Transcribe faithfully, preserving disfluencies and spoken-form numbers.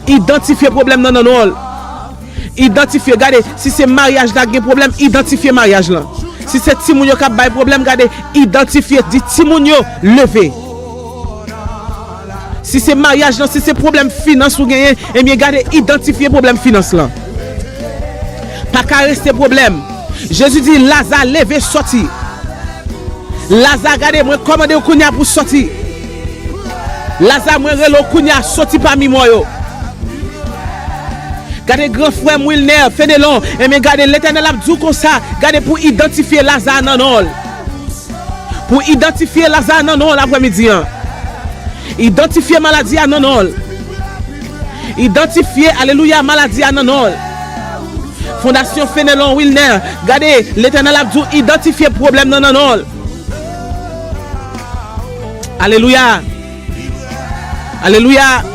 Idantifye pwoblèm nan nan non l. Idantifye, gade, si se maryaj la k gen pwoblèm, idantifye maryaj lan. Si se timoun yo k ap bay pwoblèm, gade, idantifye, di timoun yo, leve. Si se maryaj lan, si se pwoblèm finans ou genyen, ebyen gade, idantifye pwoblèm finans lan. Pa ka reste pwoblèm. Jezi di, Laza, leve, sòti. Laza, gade, mwen kòmande w kounye a pou sòti. Laza, mwen rele w kounye a, sòti pami mò yo. Gade gran frè m Wilner Fenelon, ebyen gade, Letènèl ap di w konsa, gade, pou idantifye Laza nan non l. Pou idantifye Laza nan non l aprèmidi an. Idantifye maladi a nan non l. Idantifye, alelouya, maladi a nan non l. Fondasyon Fenelon Wilner, gade, Letènèl ap di w idantifye pwoblèm nan nan non l. Alelouya. Alelouya.